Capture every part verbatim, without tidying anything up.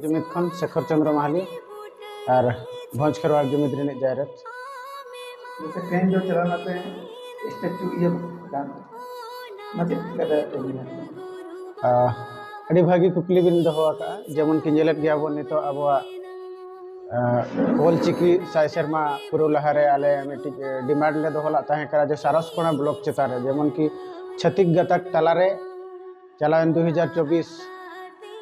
ᱡᱩᱢᱤᱫ ᱠᱷᱚᱱ ᱥᱮᱠᱷᱚᱨ ᱪᱚᱸᱫᱽᱨᱚ ᱢᱟᱦᱟᱞᱤ ᱟᱨ ᱵᱷᱚᱸᱡᱽ ᱠᱷᱮᱨᱣᱟᱲ ᱡᱩᱢᱤᱫ ᱨᱤᱱᱤᱡ ᱡᱟᱭᱨᱮᱛ᱾ ᱡᱮᱥᱮ ᱛᱮᱦᱮᱧ ᱡᱚ ᱪᱟᱞᱟᱣ ᱱᱟᱯᱮ ᱥᱴᱮᱪᱩ ᱤᱭᱟᱹ ᱠᱟᱱ, ᱚᱱᱟ ᱪᱮᱫ ᱞᱮᱠᱟᱛᱮ ᱠᱟᱹᱢᱤᱭᱟ? ᱟᱹᱰᱤ ᱵᱷᱟᱹᱜᱤ ᱠᱩᱠᱞᱤ ᱵᱤᱱ ᱫᱚᱦᱚ ᱟᱠᱟᱫᱼᱟ᱾ ᱡᱮᱢᱚᱱ ᱠᱤ ᱧᱮᱞᱮᱫ ᱜᱮᱭᱟ ᱵᱚᱱ ᱱᱤᱛᱚᱜ ᱟᱵᱚᱣᱟᱜ ᱚᱞᱪᱤᱠᱤ ᱥᱟᱭ ᱥᱮᱨᱢᱟ ᱯᱩᱨᱟᱹᱣ ᱞᱟᱦᱟᱨᱮ ᱟᱞᱮ ᱢᱤᱫᱴᱤᱡ ᱰᱤᱢᱟᱱᱰ ᱞᱮ ᱫᱚᱦᱚ ᱞᱮᱫ ᱛᱟᱦᱮᱸ ᱠᱟᱱᱟ ᱡᱮ ᱥᱟᱨᱚᱥᱠᱚᱬᱟ ᱵᱞᱚᱠ ᱪᱮᱛᱟᱱ ᱨᱮ, ᱡᱮᱢᱚᱱ ᱠᱤ ᱪᱷᱟᱹᱛᱤᱠ ᱜᱟᱛᱟᱠ ᱛᱟᱞᱟᱨᱮ ᱪᱟᱞᱟᱣᱮᱱ ᱫᱩ ᱦᱟᱡᱟᱨ ᱪᱚᱵᱵᱤᱥ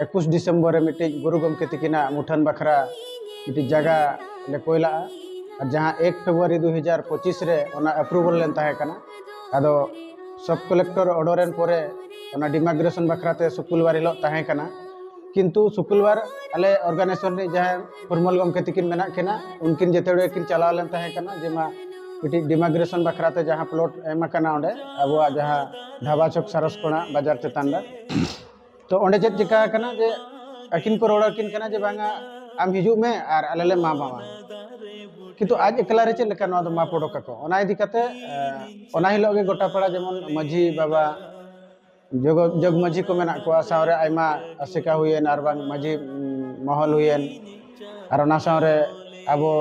ᱮᱠᱩᱥ ᱰᱤᱥᱮᱢᱵᱚᱨ ᱨᱮ ᱢᱤᱫᱴᱤᱡ ᱜᱩᱨᱩ ᱜᱚᱢᱠᱮ ᱛᱤᱠᱤᱱᱟᱜ ᱢᱩᱴᱷᱟᱹᱱ ᱵᱟᱠᱷᱨᱟ ᱢᱤᱫᱴᱤᱡ ᱡᱟᱭᱜᱟ ᱞᱮ ᱠᱚᱭ ᱞᱟᱜᱼᱟ᱾ ᱟᱨ ᱡᱟᱦᱟᱸ ᱮᱠ ᱯᱷᱮᱵᱽᱨᱩᱣᱟᱨᱤ ᱫᱩ ᱦᱟᱡᱟᱨ ᱯᱚᱸᱪᱤᱥ ᱨᱮ ᱚᱱᱟ ᱮᱯᱨᱩᱵᱷᱟᱞ ᱞᱮᱱ ᱛᱟᱦᱮᱸ ᱠᱟᱱᱟ᱾ ᱟᱫᱚ ᱥᱚᱵ ᱠᱚᱞᱮᱠᱴᱚᱨ ᱚᱰᱚᱨ ᱮᱱ ᱯᱚᱨᱮ ᱚᱱᱟ ᱰᱤᱢᱟᱜᱨᱮᱥᱚᱱ ᱵᱟᱠᱷᱨᱟ ᱛᱮ ᱥᱩᱠᱩᱞᱵᱟᱨ ᱦᱤᱞᱳᱜ ᱛᱟᱦᱮᱸ ᱠᱟᱱᱟ᱾ ᱠᱤᱱᱛᱩ ᱥᱩᱠᱩᱞᱵᱟᱨ ᱟᱞᱮ ᱚᱨᱜᱟᱱᱟᱭᱡᱮᱥᱚᱱ ᱨᱤᱱᱤᱡ ᱡᱟᱦᱟᱸᱭ ᱯᱷᱚᱨᱢᱟᱞ ᱜᱚᱢᱠᱮ ᱛᱤᱠᱤᱱ ᱢᱮᱱᱟᱜ ᱠᱤᱱᱟ, ᱩᱱᱠᱤᱱ ᱡᱮᱛᱮ ᱠᱤᱱ ᱪᱟᱞᱟᱣ ᱞᱮᱱ ᱛᱟᱦᱮᱸ ᱠᱟᱱᱟ ᱡᱮ ᱢᱟ ᱢᱤᱫᱴᱤᱡ ᱰᱤᱢᱟᱜᱨᱮᱥᱚᱱ ᱵᱟᱠᱷᱨᱟ ᱛᱮ ᱡᱟᱦᱟᱸ ᱯᱞᱚᱴ ᱮᱢ ᱟᱠᱟᱱᱟ ᱚᱸᱰᱮ ᱟᱵᱚᱣᱟᱜ ᱡᱟᱦᱟᱸ ᱰᱷᱟᱵᱟ ᱪᱚᱠ ᱥᱟᱨᱚᱥᱠᱚᱬᱟ ᱵᱟᱡᱟᱨ ᱪᱮᱛᱟᱱ ᱨᱮ, ᱛᱚ ᱚᱸᱰᱮ ᱪᱮᱫ ᱪᱤᱠᱟ ᱟᱠᱟᱱᱟ ᱡᱮ ᱟᱹᱠᱤᱱ ᱠᱚ ᱨᱚᱲ ᱟᱹᱠᱤᱱ ᱠᱟᱱᱟ ᱡᱮ ᱵᱟᱝᱟ ᱟᱢ ᱦᱤᱡᱩᱜ ᱢᱮ ᱟᱨ ᱟᱞᱮ ᱞᱮ ᱢᱟᱯ ᱟᱢᱟ, ᱠᱤᱱᱛᱩ ᱟᱡ ᱮᱠᱞᱟ ᱨᱮ ᱪᱮᱫ ᱞᱮᱠᱟ ᱱᱚᱣᱟ ᱫᱚ ᱢᱟᱯ ᱚᱰᱚᱠ ᱟᱠᱚ? ᱚᱱᱟ ᱤᱫᱤ ᱠᱟᱛᱮ ᱮ, ᱚᱱᱟ ᱦᱤᱞᱳᱜ ᱜᱮ ᱜᱚᱴᱟ ᱯᱟᱲᱟ ᱡᱮᱢᱚᱱ ᱢᱟᱹᱡᱷᱤ ᱵᱟᱵᱟ, ᱡᱚᱜ ᱡᱚᱜᱽ ᱢᱟᱹᱡᱷᱤ ᱠᱚ ᱢᱮᱱᱟᱜ ᱠᱚᱣᱟ, ᱥᱟᱶᱨᱮ ᱟᱭᱢᱟ ᱟᱥᱮᱠᱟ ᱦᱩᱭᱮᱱ ᱟᱨ ᱵᱟᱝ ᱢᱟᱹᱡᱷᱤ ᱩᱢ, ᱢᱚᱦᱚᱞ ᱦᱩᱭᱮᱱ, ᱟᱨ ᱚᱱᱟ ᱥᱟᱶᱨᱮ ᱟᱵᱚ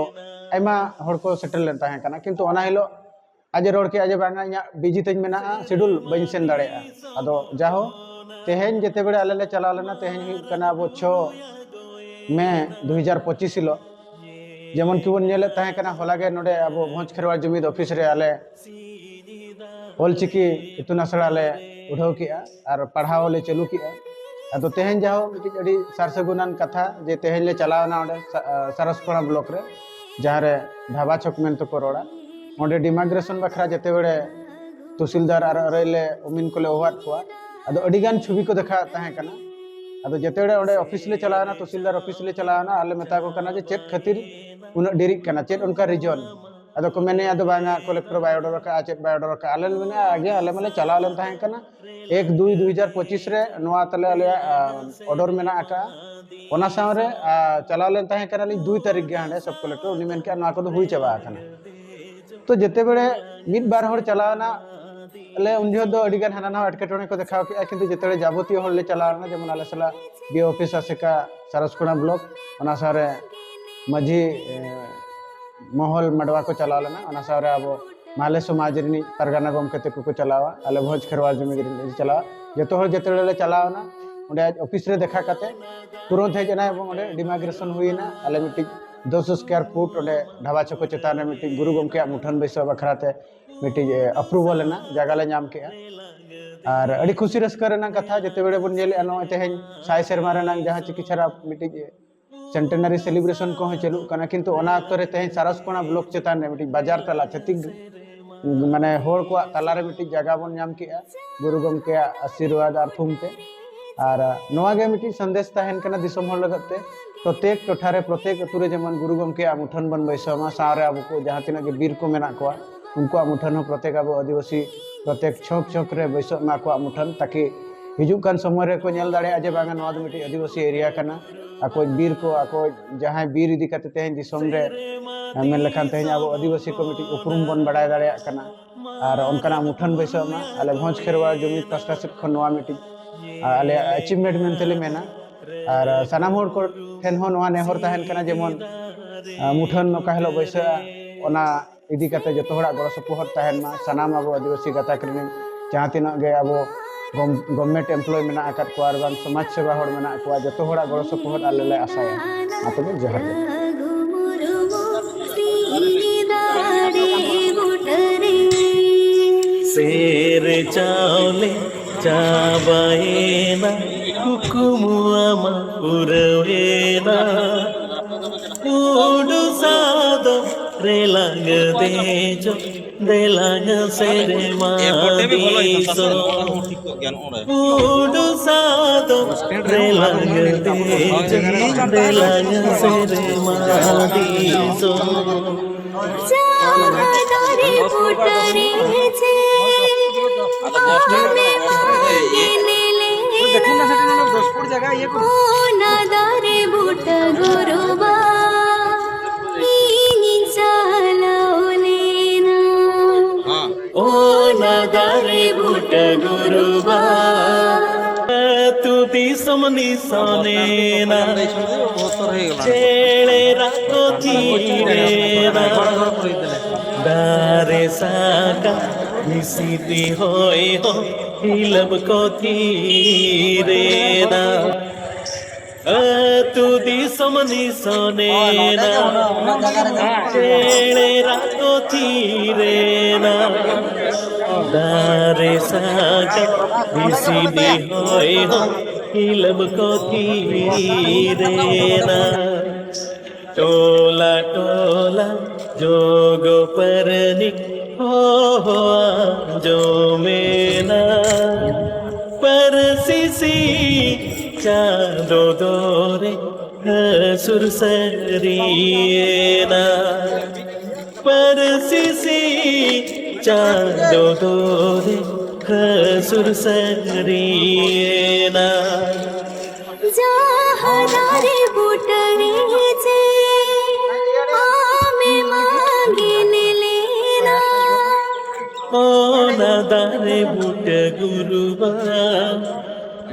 ᱟᱭᱢᱟ ᱦᱚᱲ ᱠᱚ ᱥᱮᱴᱮᱨ ᱞᱮᱱ ᱛᱟᱦᱮᱸ ᱠᱟᱱᱟ᱾ ᱠᱤᱱᱛᱩ ᱚᱱᱟ ᱦᱤᱞᱳᱜ ᱟᱡ ᱮ ᱨᱚᱲ ᱠᱮᱜᱼᱟ ᱡᱮ ᱵᱟᱝᱟ ᱤᱧᱟᱹᱜ ᱵᱤᱡᱤ ᱛᱤᱧ ᱢᱮᱱᱟᱜᱼᱟ, ᱥᱤᱰᱩᱞ ᱵᱟᱹᱧ ᱥᱮᱱ ᱫᱟᱲᱮᱭᱟᱜᱼᱟ᱾ ᱟᱫᱚ ᱡᱟᱦᱳ ᱛᱮᱦᱮᱧ ᱡᱮᱛᱮ ᱵᱮᱲᱟ ᱟᱞᱮ ᱞᱮ ᱪᱟᱞᱟᱣ ᱞᱮᱱᱟ, ᱛᱮᱦᱮᱧ ᱦᱩᱭᱩᱜ ᱠᱟᱱᱟ ᱟᱵᱚ ᱪᱷᱚ ᱢᱮ ᱫᱩ ᱦᱟᱡᱟᱨ ᱯᱚᱸᱪᱤᱥ ᱦᱤᱞᱳᱜ, ᱡᱮᱢᱚᱱ ᱠᱤᱵᱚᱱ ᱧᱮᱞᱮᱫ ᱛᱟᱦᱮᱸ ᱠᱟᱱᱟ ᱦᱚᱞᱟ ᱜᱮ ᱱᱚᱰᱮ ᱟᱵᱚ ᱵᱷᱚᱸᱡᱽ ᱠᱷᱮᱨᱣᱟᱲ ᱡᱩᱢᱤᱫ ᱚᱯᱷᱤᱥ ᱨᱮ ᱟᱞᱮ ᱚᱞᱪᱤᱠᱤ ᱤᱛᱩᱱ ᱟᱥᱲᱟ ᱞᱮ ᱩᱰᱷᱟᱹᱣ ᱠᱮᱜᱼᱟ ᱟᱨ ᱯᱟᱲᱦᱟᱣ ᱞᱮ ᱪᱟᱹᱞᱩ ᱠᱮᱜᱼᱟ᱾ ᱟᱫᱚ ᱛᱮᱦᱮᱧ ᱡᱟᱦᱳ ᱢᱤᱫᱴᱤᱡ ᱟᱹᱰᱤ ᱥᱟᱨ ᱥᱟᱹᱜᱩᱱᱟᱱ ᱠᱟᱛᱷᱟ ᱡᱮ ᱛᱮᱦᱮᱧ ᱞᱮ ᱪᱟᱞᱟᱣ ᱮᱱᱟ ᱚᱸᱰᱮ ᱥᱟ- ᱥᱟᱨᱚᱥᱠᱚᱬᱟ ᱵᱞᱚᱠ ᱨᱮ, ᱡᱟᱦᱟᱸ ᱨᱮ ᱰᱷᱟᱵᱟ ᱪᱷᱚᱠ ᱢᱮᱱᱛᱮ ᱠᱚ ᱨᱚᱲᱟ᱾ ᱚᱸᱰᱮ ᱰᱤᱢᱟᱜᱨᱮᱥᱚᱱ ᱵᱟᱠᱷᱨᱟ ᱡᱮᱛᱮ ᱵᱮᱲᱮ ᱛᱩᱥᱤᱞᱫᱟᱨ ᱟᱨ ᱟᱹᱨᱟᱹᱭ ᱞᱮ ᱩᱢᱤᱱ ᱠᱚᱞᱮ ᱦᱚᱦᱚᱣᱟᱫ ᱠᱚᱣᱟ᱾ ᱟᱫᱚ ᱟᱹᱰᱤ ᱜᱟᱱ ᱪᱷᱚᱵᱤ ᱠᱚ ᱫᱮᱠᱷᱟᱣᱮᱫ ᱛᱟᱦᱮᱸ ᱠᱟᱱᱟ᱾ ᱟᱫᱚ ᱡᱮᱛᱮ ᱵᱮᱲᱮ ᱚᱸᱰᱮ ᱚᱯᱷᱤᱥ ᱞᱮ ᱪᱟᱞᱟᱣᱮᱱᱟ, ᱛᱩᱥᱤᱞᱫᱟᱨ ᱚᱯᱷᱤᱥ ᱞᱮ ᱪᱟᱞᱟᱣᱮᱱᱟ ᱟᱨ ᱞᱮ ᱢᱮᱛᱟ ᱠᱚ ᱠᱟᱱᱟ ᱡᱮ ᱪᱮᱫ ᱠᱷᱟᱹᱛᱤᱨ ᱩᱱᱟᱹᱜ ᱰᱮᱨᱤᱜ ᱠᱟᱱᱟ, ᱪᱮᱫ ᱚᱱᱠᱟ ᱨᱤᱡᱚᱱ? ᱟᱫᱚ ᱠᱚ ᱢᱮᱱᱮᱜᱼᱟ ᱫᱚ ᱵᱟᱝᱟ ᱠᱚᱞᱮᱠᱴᱚᱨ ᱵᱟᱭ ᱚᱰᱚᱨ ᱟᱠᱟᱫᱼᱟ, ᱪᱮᱫ ᱵᱟᱭ ᱚᱰᱚᱨ ᱟᱠᱟᱫᱼᱟ᱾ ᱟᱞᱮ ᱞᱮ ᱢᱮᱱᱮᱜᱼᱟ ᱟᱜᱮ ᱟᱞᱮ ᱢᱟᱞᱮ ᱪᱟᱞᱟᱣ ᱞᱮᱱ ᱛᱟᱦᱮᱸ ᱠᱟᱱᱟ ᱮᱠ ᱫᱩᱭ ᱫᱩ ᱦᱟᱡᱟᱨ ᱯᱚᱸᱪᱤᱥ ᱨᱮ ᱱᱚᱣᱟ ᱛᱟᱞᱮ ᱟᱞᱮᱭᱟᱜ ᱚᱰᱚᱨ ᱢᱮᱱᱟᱜ ᱟᱠᱟᱫᱼᱟ᱾ ᱚᱱᱟ ᱥᱟᱶᱨᱮ ᱪᱟᱞᱟᱣ ᱞᱮᱱ ᱛᱟᱦᱮᱸ ᱠᱟᱱᱟᱞᱤᱧ ᱫᱩᱭ ᱛᱟᱹᱨᱤᱠᱷ ᱜᱮ ᱦᱟᱸᱰᱮ ᱥᱚᱵ ᱠᱚᱞᱮᱠᱴᱚᱨ, ᱩᱱᱤ ᱢᱮᱱ ᱠᱮᱜᱼᱟ ᱱᱚᱣᱟ ᱠᱚᱫᱚ ᱦᱩᱭ ᱪᱟᱵᱟ ᱟᱠᱟᱱᱟ᱾ ᱛᱚ ᱡᱮᱛᱮ ᱵᱮᱲᱮ ᱢᱤᱫ ᱵᱟᱨ ᱦᱚᱲ ᱪᱟᱞᱟᱣ ᱮᱱᱟ, ᱟᱞᱮ ᱩᱱ ᱡᱚᱦᱚᱜ ᱫᱚ ᱟᱹᱰᱤ ᱜᱟᱱ ᱦᱟᱱᱟ ᱱᱟᱣᱟ ᱮᱴᱠᱮᱴᱚᱬᱮ ᱠᱚ ᱫᱮᱠᱷᱟᱣ ᱠᱮᱜᱼᱟ, ᱠᱤᱱᱛᱩ ᱡᱮᱛᱮ ᱦᱚᱲ ᱡᱟᱵᱚᱛᱤᱭᱚ ᱦᱚᱲ ᱞᱮ ᱪᱟᱞᱟᱣ ᱞᱮᱱᱟ, ᱡᱮᱢᱚᱱ ᱟᱞᱮ ᱥᱟᱞᱟᱜ ᱵᱤ ᱚᱯᱷᱤᱥ ᱟᱥᱮᱠᱟ ᱥᱟᱨᱚᱥᱠᱳᱱᱟ ᱵᱞᱚᱠ, ᱚᱱᱟ ᱥᱟᱶᱨᱮ ᱢᱟᱹᱡᱷᱤ, ᱮ, ᱢᱚᱦᱚᱞ ᱢᱟᱰᱣᱟ ᱠᱚ ᱪᱟᱞᱟᱣ ᱞᱮᱱᱟ, ᱚᱱᱟ ᱥᱟᱶᱨᱮ ᱟᱵᱚ ᱢᱟᱦᱞᱮ ᱥᱚᱢᱟᱡᱽ ᱨᱤᱱᱤᱡ ᱯᱟᱨᱜᱟᱱᱟ ᱜᱚᱢᱠᱮ ᱛᱟᱠᱚ ᱠᱚ ᱪᱟᱞᱟᱣᱟ, ᱟᱞᱮ ᱵᱷᱚᱸᱡᱽ ᱠᱷᱮᱨᱣᱟᱞ ᱡᱩᱢᱤᱫ ᱨᱤᱱᱤᱡ ᱪᱟᱞᱟᱣᱟ, ᱡᱚᱛᱚ ᱦᱚᱲ ᱡᱮᱛᱮ ᱦᱚᱲ ᱞᱮ ᱪᱟᱞᱟᱣ ᱮᱱᱟ᱾ ᱚᱸᱰᱮ ᱟᱡ ᱚᱯᱷᱤᱥ ᱨᱮ ᱫᱮᱠᱷᱟ ᱠᱟᱛᱮ ᱛᱩᱨᱚᱱᱛ ᱦᱮᱡ ᱮᱱᱟᱭ ᱮᱵᱚᱝ ᱚᱸᱰᱮ ᱰᱤᱢᱟᱜᱨᱮᱥᱚᱱ ᱦᱩᱭ ᱮᱱᱟ᱾ ᱟᱞᱮ ᱢᱤᱫᱴᱤᱡ ᱫᱚᱥ ᱥᱠᱚᱭᱟᱨ ᱯᱷᱩᱴ ᱚᱸᱰᱮ ᱰᱷᱟᱵᱟ ᱪᱷᱚᱠᱚ ᱪᱮᱛᱟᱱ ᱨᱮ ᱢᱤᱫᱴᱤᱡ ᱜᱩᱨᱩ ᱜᱚᱢᱠᱮᱭᱟᱜ ᱢᱩᱴᱷᱟᱹᱱ ᱵᱟᱹᱭᱥᱟᱹᱣ ᱵᱟᱠᱷᱨᱟ ᱛᱮ ᱢᱤᱫᱴᱤᱡ, ᱮ, ᱟᱯᱨᱩᱵᱷᱟᱞ ᱮᱱᱟ, ᱡᱟᱭᱜᱟ ᱞᱮ ᱧᱟᱢ ᱠᱮᱜᱼᱟ᱾ ᱟᱨ ᱟᱹᱰᱤ ᱠᱷᱩᱥᱤ ᱨᱟᱹᱥᱠᱟᱹ ᱨᱮᱱᱟᱜ ᱠᱟᱛᱷᱟ, ᱡᱮᱛᱮ ᱵᱮᱲᱮ ᱵᱚᱱ ᱧᱮᱞᱮᱜᱼᱟ, ᱱᱚᱜᱼᱚᱭ ᱛᱮᱦᱮᱧ ᱥᱟᱭ ᱥᱮᱨᱢᱟ ᱨᱮᱱᱟᱜ ᱡᱟᱦᱟᱸ ᱪᱤᱠᱤ ᱪᱷᱟᱨᱟ ᱢᱤᱫᱴᱤᱡ ᱥᱮᱱᱴᱮᱱᱟᱨᱤ ᱥᱮᱞᱤᱵᱨᱮᱥᱚᱱ ᱠᱚᱦᱚᱸ ᱪᱟᱹᱞᱩᱜ ᱠᱟᱱᱟ, ᱠᱤᱱᱛᱩ ᱚᱱᱟ ᱚᱠᱛᱚ ᱨᱮ ᱛᱮᱦᱮᱧ ᱥᱟᱨᱚᱥᱠᱳᱱᱟ ᱵᱞᱚᱠ ᱪᱮᱛᱟᱱ ᱨᱮ ᱢᱤᱫᱴᱤᱡ ᱵᱟᱡᱟᱨ ᱛᱟᱞᱟ ᱪᱷᱟᱹᱛᱤᱠ, ᱢᱟᱱᱮ, ᱦᱚᱲ ᱠᱚᱣᱟᱜ ᱛᱟᱞᱟ ᱨᱮ ᱢᱤᱫᱴᱤᱡ ᱡᱟᱭᱜᱟ ᱵᱚᱱ ᱧᱟᱢ ᱠᱮᱜᱼᱟ ᱜᱩᱨᱩ ᱜᱚᱢᱠᱮᱭᱟᱜ ᱟᱥᱤᱨᱵᱟᱫᱽ ᱟᱨ ᱛᱷᱩᱢ ᱛᱮ᱾ ᱟᱨ ᱱᱚᱣᱟ ᱜᱮ ᱢᱤᱫᱴᱤᱡ ᱥᱟᱸᱫᱮᱥ ᱛᱟᱦᱮᱱ ᱠᱟᱱᱟ ᱫᱤᱥᱚᱢ ᱦᱚᱲ ᱞᱟᱹᱜᱤᱫ ᱛᱮ, ᱯᱨᱚᱛᱮᱠ ᱴᱚᱴᱷᱟ ᱨᱮ, ᱯᱨᱚᱛᱮᱠ ᱟᱹᱛᱩ ᱨᱮ ᱡᱮᱢᱚᱱ ᱜᱩᱨᱩ ᱜᱚᱢᱠᱮᱭᱟᱜ ᱢᱩᱴᱷᱟᱹᱱ ᱵᱚᱱ ᱵᱟᱹᱭᱥᱟᱹᱣ ᱢᱟ, ᱥᱟᱶᱨᱮ ᱟᱵᱚ ᱠᱚ ᱡᱟᱦᱟᱸ ᱛᱤᱱᱟᱹᱜ ᱜᱮ ᱵᱤᱨ ᱠᱚ ᱢᱮᱱᱟᱜ ᱠᱚᱣᱟ, ᱩᱱᱠᱩᱣᱟᱜ ᱢᱩᱴᱷᱟᱹᱱ ᱦᱚᱸ ᱯᱨᱚᱛᱮᱠ ᱟᱵᱚ ᱟᱹᱫᱤᱵᱟᱹᱥᱤ ᱯᱨᱚᱛᱮᱠ ᱪᱷᱚᱠ ᱪᱷᱚᱠ ᱨᱮ ᱵᱟᱹᱭᱥᱟᱹᱜ ᱢᱟ ᱟᱠᱚᱣᱟᱜ ᱢᱩᱴᱷᱟᱹᱱ, ᱛᱟᱠᱤ ᱦᱤᱡᱩᱜ ᱠᱟᱱ ᱥᱚᱢᱚᱭ ᱨᱮᱠᱚ ᱧᱮᱞ ᱫᱟᱲᱮᱭᱟᱜᱼᱟ ᱡᱮ ᱵᱟᱝᱟ, ᱱᱚᱣᱟ ᱫᱚ ᱢᱤᱫᱴᱤᱡ ᱟᱹᱫᱤᱵᱟᱹᱥᱤ ᱮᱨᱤᱭᱟ ᱠᱟᱱᱟ᱾ ᱟᱠᱚ ᱵᱤᱨ ᱠᱚ, ᱟᱠᱚ ᱡᱟᱦᱟᱸᱭ ᱵᱤᱨ ᱤᱫᱤ ᱠᱟᱛᱮ ᱛᱮᱦᱮᱧ ᱫᱤᱥᱚᱢ ᱨᱮ, ᱢᱮᱱ ᱞᱮᱠᱷᱟᱱ ᱛᱮᱦᱮᱧ ᱟᱵᱚ ᱟᱹᱫᱤᱵᱟᱹᱥᱤ ᱠᱚ ᱢᱤᱫᱴᱤᱡ ᱩᱯᱨᱩᱢ ᱵᱚᱱ ᱵᱟᱲᱟᱭ ᱫᱟᱲᱮᱭᱟᱜ ᱠᱟᱱᱟ᱾ ᱟᱨ ᱚᱱᱠᱟᱱᱟᱜ ᱢᱩᱴᱷᱟᱹᱱ ᱵᱟᱹᱭᱥᱟᱹᱣ ᱢᱟ᱾ ᱟᱞᱮ ᱵᱷᱚᱸᱡᱽ ᱠᱷᱮᱨᱣᱟᱲ ᱡᱩᱢᱤᱫ ᱯᱟᱥᱴᱟ ᱥᱮᱫ ᱠᱷᱚᱱ ᱱᱚᱣᱟ ᱢᱤᱫᱴᱤᱡ, ᱟ, ᱟᱞᱮᱭᱟᱜ ᱟᱪᱤᱵᱷᱢᱮᱱᱴ ᱢᱮᱱᱛᱮ ᱞᱮ ᱢᱮᱱᱟ᱾ ᱟᱨ ᱥᱟᱱᱟᱢ ᱦᱚᱲ ᱠᱚ ᱴᱷᱮᱱ ᱦᱚᱸ ᱱᱚᱣᱟ ᱱᱮᱦᱚᱨ ᱛᱟᱦᱮᱱ ᱠᱟᱱᱟ, ᱡᱮᱢᱚᱱ, ᱟ, ᱢᱩᱴᱷᱟᱹᱱ ᱚᱠᱟ ᱦᱤᱞᱳᱜ ᱵᱟᱹᱭᱥᱟᱹᱜᱼᱟ, ᱚᱱᱟ ᱤᱫᱤ ᱠᱟᱛᱮ ᱡᱚᱛᱚ ᱦᱚᱲᱟᱜ ᱜᱚᱲᱚ ᱥᱚᱯᱚᱦᱚᱫ ᱛᱟᱦᱮᱱ ᱢᱟ᱾ ᱥᱟᱱᱟᱢ ᱟᱵᱚ ᱟᱹᱫᱤᱵᱟᱹᱥᱤ ᱜᱟᱛᱟᱠ ᱨᱤᱱᱤᱡ ᱡᱟᱦᱟᱸ ᱛᱤᱱᱟᱹᱜ ᱜᱮ ᱟᱵᱚ ᱜᱚᱢ-, ᱜᱚᱵᱷᱢᱮᱱᱴ ᱮᱢᱯᱞᱚᱭ ᱢᱮᱱᱟᱜ ᱟᱠᱟᱫ ᱠᱚᱣᱟ ᱟᱨ ᱵᱟᱝ ᱥᱚᱢᱟᱡᱽ ᱥᱮᱵᱟ ᱦᱚᱲ ᱢᱮᱱᱟᱜ ᱠᱚᱣᱟ, ᱡᱚᱛᱚ ᱦᱚᱲᱟᱜ ᱜᱚᱲᱚ ᱥᱚᱯᱚᱦᱚᱫ ᱟᱞᱮ ᱞᱮ ᱟᱥᱟᱭᱟ᱾ ᱢᱟ ᱛᱚᱵᱮ ᱡᱚᱦᱟᱨ ᱜᱮ᱾ ᱥᱮᱨ ᱪᱟᱣᱞᱮ ᱪᱟᱵᱟᱭᱮᱱᱟ, ᱠᱩᱠᱢᱩ ᱟᱢᱟᱜ ᱯᱩᱨᱟᱹᱣᱮᱱᱟ᱾ ᱩᱰᱩ ᱥᱟᱫᱚᱢ ᱨᱮᱞᱟᱝ ᱫᱮᱡᱚᱜ, ᱫᱮᱞᱟᱝ ᱥᱮᱨᱢᱟ ᱫᱤᱥᱚᱢ᱾ ᱩᱰᱩ ᱥᱟᱫᱚᱢ ᱨᱮᱞᱟᱝ ᱫᱮᱡᱚᱜ, ᱫᱮᱞᱟᱝ ᱥᱮᱨᱢᱟ ᱫᱤᱥᱚᱢ᱾ ᱪᱟᱸᱫᱚ ᱨᱮ ᱯᱩᱴᱟᱹᱨᱮ ᱪᱮ ᱟᱢᱮᱢ ᱜᱮᱞᱮ ᱞᱮᱱᱟ᱾ ᱚᱱᱟ ᱫᱟᱨᱮ ᱵᱩᱴᱟᱹ ᱜᱩᱨᱩ ᱵᱟᱵᱟ ᱤᱧᱤᱧ ᱪᱟᱞᱟᱣ ᱞᱮᱱᱟ᱾ ᱚᱱᱟ ᱫᱟᱨᱮ ᱫᱤᱥᱚᱢ ᱱᱤᱥᱚᱱᱮᱱᱟ, ᱪᱮᱬᱮ ᱨᱟᱜ ᱠᱚ ᱛᱷᱤᱨᱮᱱᱟ, ᱫᱟᱨᱮ ᱥᱟᱠᱟᱢ ᱦᱤᱥᱤᱫ ᱦᱚᱭ ᱦᱚᱸ ᱦᱤᱞᱟᱹᱢ ᱠᱚ ᱛᱷᱤᱨᱮᱱᱟ᱾ ᱟᱹᱛᱩ ᱫᱤᱥᱚᱢ ᱱᱤᱥᱚᱱᱮᱱᱟ, ᱪᱮᱬᱮ ᱨᱟᱜ ᱠᱚ ᱛᱷᱤᱨᱮᱱᱟ, ᱫᱟᱨᱮ ᱥᱟᱠᱟᱢ ᱦᱤᱥᱤᱫ ᱦᱚᱭ ᱦᱚᱸ ᱦᱤᱞᱟᱹᱢ ᱠᱚ ᱛᱷᱤᱨᱮᱱᱟ᱾ ᱴᱚᱞᱟ ᱴᱚᱞᱟ ᱡᱚᱜᱚ ᱯᱟᱨᱟᱱᱤᱠ ᱦᱚᱦᱚ ᱟᱸᱡᱚᱢᱮᱱᱟ᱾ ᱯᱟᱹᱨᱥᱤ ᱥᱤᱧ ᱪᱟᱸᱫᱚ ᱫᱚᱨᱮ ᱦᱟᱹᱥᱩᱨ ᱥᱟᱹᱨᱤᱭᱮᱱᱟ᱾ ᱯᱟᱹᱨᱥᱤ ᱥᱤᱧ ᱪᱟᱸᱫᱚ ᱫᱚᱨᱮ ᱦᱟᱹᱥᱩᱨ ᱥᱟᱹᱨᱤᱭᱮᱱᱟ᱾ ᱡᱟᱦᱟᱸ ᱫᱟᱨᱮ ᱵᱩᱴᱟᱹ ᱨᱮ ᱪᱮ ᱟᱢᱮᱢ ᱟᱸᱜᱮᱱ ᱞᱮᱱᱟ, ᱚᱱᱟ ᱫᱟᱨᱮ ᱵᱩᱴᱟᱹ ᱜᱩᱨᱩ ᱵᱟᱵᱟ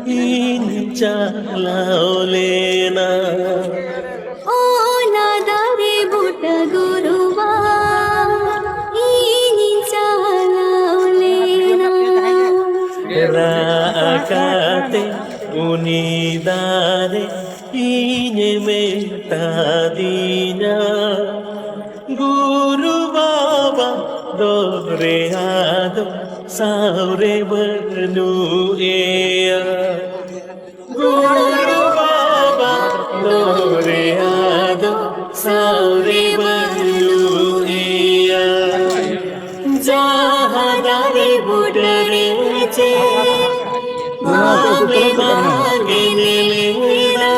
ᱤᱧ ᱪᱟᱞᱟᱣ ᱞᱮᱱᱟ᱾ ᱚᱱᱟ ᱫᱟᱨᱮ ᱵᱩᱴᱟᱹ ᱜᱩᱨᱩ ᱵᱟᱵᱟ ᱤᱧ ᱪᱟᱞᱟᱣ ᱞᱮᱱᱟ᱾ ᱨᱟᱜ ᱠᱟᱛᱮ ᱩᱱᱤ ᱫᱟᱨᱮ ᱤᱧᱮ ᱢᱮᱛᱟ ᱫᱤᱧᱟ, ᱜᱩᱨᱩ ᱵᱟᱵᱟ ᱫᱚᱨᱮ ᱟᱫᱚ ᱥᱟᱶᱨᱮ ᱵᱟᱹᱱᱩᱜ ᱮᱭᱟ᱾ ᱜᱩᱨᱩ ᱵᱟᱵᱟ ᱫᱚᱨᱮ ᱟᱫᱚ ᱥᱟᱶᱨᱮ ᱵᱟᱹᱱᱩᱜ ᱮᱭᱟ᱾ ᱡᱟᱦᱟᱸ ᱫᱟᱨᱮ ᱵᱩᱴᱟᱹ ᱨᱮ ᱪᱮ ᱟᱢᱮᱢ ᱟᱸᱜᱮᱱ ᱞᱮᱱᱟ,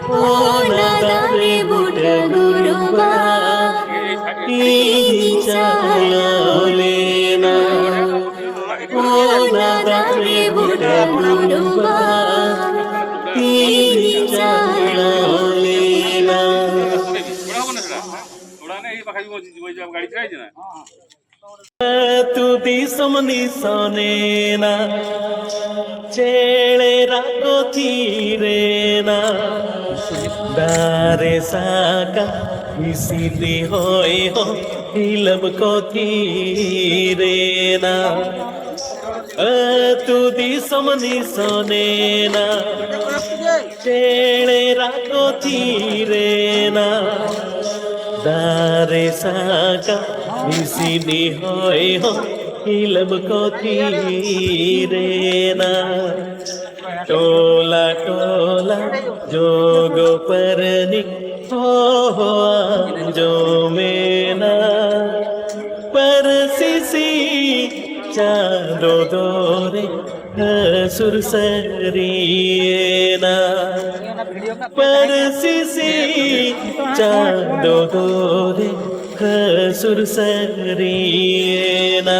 ᱚᱱᱟ ᱫᱟᱨᱮ ᱵᱩᱴᱟᱹ ᱜᱩᱨᱩ ᱵᱟᱵᱟ ᱤᱧ ᱪᱟᱞᱟᱣ ᱞᱮᱱᱟ᱾ ᱚᱱᱟ ᱫᱟᱨᱮ ᱵᱩᱴᱟᱹ ᱜᱩᱨᱩ ᱵᱟᱵᱟ ᱤᱧ ᱪᱟᱞᱟᱣ ᱞᱮᱱᱟ᱾ ᱟᱹᱛᱩ ᱫᱤᱥᱚᱢ ᱱᱤᱥᱚᱱᱮᱱᱟ, ᱪᱮᱬᱮ ᱨᱟᱜ ᱠᱚ ᱛᱷᱤᱨᱮᱱᱟ, ᱫᱟᱨᱮ ᱥᱟᱠᱟᱢ ᱦᱤᱥᱤᱫ ᱦᱚᱭ ᱦᱚᱸ ᱦᱤᱞᱟᱹᱢ ᱠᱚ ᱛᱷᱤᱨᱮᱱᱟ᱾ ᱟᱹᱛᱩ ᱫᱤᱥᱚᱢ ᱱᱤᱥᱚᱱᱮᱱᱟ, ᱪᱮᱬᱮ ᱨᱟᱜ ᱠᱚ ᱛᱷᱤᱨᱮᱱᱟ, ᱫᱟᱨᱮ ᱥᱟᱠᱟᱢ ᱦᱤᱥᱤᱫ ᱦᱚᱭ ᱦᱚᱸ ᱦᱤᱞᱟᱹᱢ ᱠᱚ ᱛᱷᱤᱨᱮᱱᱟ᱾ ᱴᱚᱞᱟ ᱴᱚᱞᱟ ᱡᱚᱜᱚ ᱯᱟᱹᱨᱱᱤ ᱦᱚᱦᱚ ᱟᱸᱡᱚᱢᱮᱱᱟ, ᱯᱟᱹᱨᱥᱤ ᱥᱤᱧ ᱪᱟᱸᱫᱚ ᱫᱚᱨᱮ ᱦᱟᱹᱥᱩᱨ ᱥᱟᱹᱨᱤᱭᱮᱱᱟ᱾ ᱯᱟᱹᱨᱥᱤ ᱥᱤᱧ ᱪᱟᱸᱫᱚ ᱫᱚᱨᱮ ᱦᱟᱹᱥᱩᱨ ᱥᱟᱹᱨᱤᱭᱮᱱᱟ᱾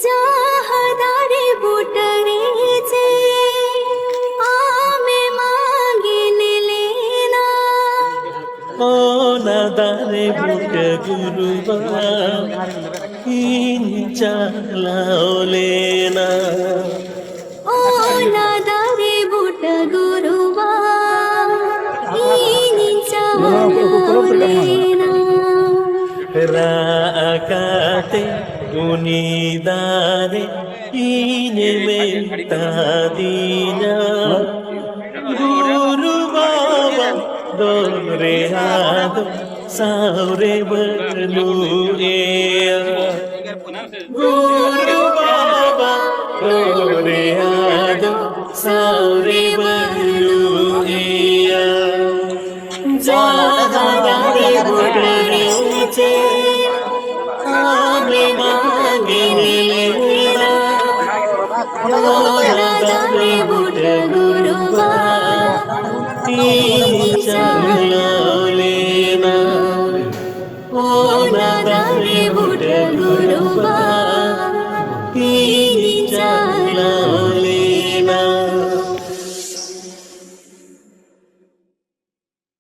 ᱡᱟᱦᱟᱸ ᱫᱟᱨᱮ ᱵᱩᱴᱟᱹᱨᱮ ᱪᱮ ᱟᱢᱮᱢ ᱟᱸᱜᱮᱱ ᱞᱮᱱᱟ, ᱚᱱᱟ ᱫᱟᱨᱮ ᱵᱩᱴᱟᱹ ᱜᱩᱨᱩ ᱵᱟᱵᱟ ᱤᱧ ᱪᱟᱞᱟᱣ ᱞᱮᱱᱟ᱾ ᱚᱱᱟ ᱫᱟᱨᱮ ᱵᱩᱴᱟᱹ ᱜᱩᱨᱩ ᱵᱟᱵᱟ ᱤᱧᱤᱧ ᱪᱟᱞᱟᱣ ᱞᱮᱱᱟ᱾ ᱨᱟᱜ ᱠᱟᱛᱮ ᱩᱱᱤ ᱫᱟᱨᱮ ᱤᱧᱮ ᱢᱮᱛᱟᱫᱤᱧᱟ, ᱜᱩᱨᱩ ᱵᱟᱵᱟ ᱫᱚᱨᱮ ᱟᱫᱚ ᱥᱟᱶᱨᱮ ᱵᱟᱹᱱᱩᱜ ᱮᱭᱟ᱾ ᱜᱩᱨᱩ ᱵᱟᱵᱟ ᱫᱚᱨᱮ ᱟᱫᱚ ᱥᱟᱶᱨᱮ ᱵᱟᱹᱱᱩᱜ ᱮᱭᱟ᱾ ᱡᱟᱦᱟᱸ ᱫᱟᱨᱮ ᱵᱩᱴᱟᱹᱨᱮ ᱪᱮ ᱟᱢᱮᱢ ᱟᱸᱜᱮᱱ ᱞᱮᱱᱟ, ᱚᱱᱟ ᱫᱟᱨᱮ ᱵᱩᱴᱟᱹ ᱜᱩᱨᱩ ᱵᱟᱵᱟ ᱤᱧ ᱪᱟᱞᱟᱣ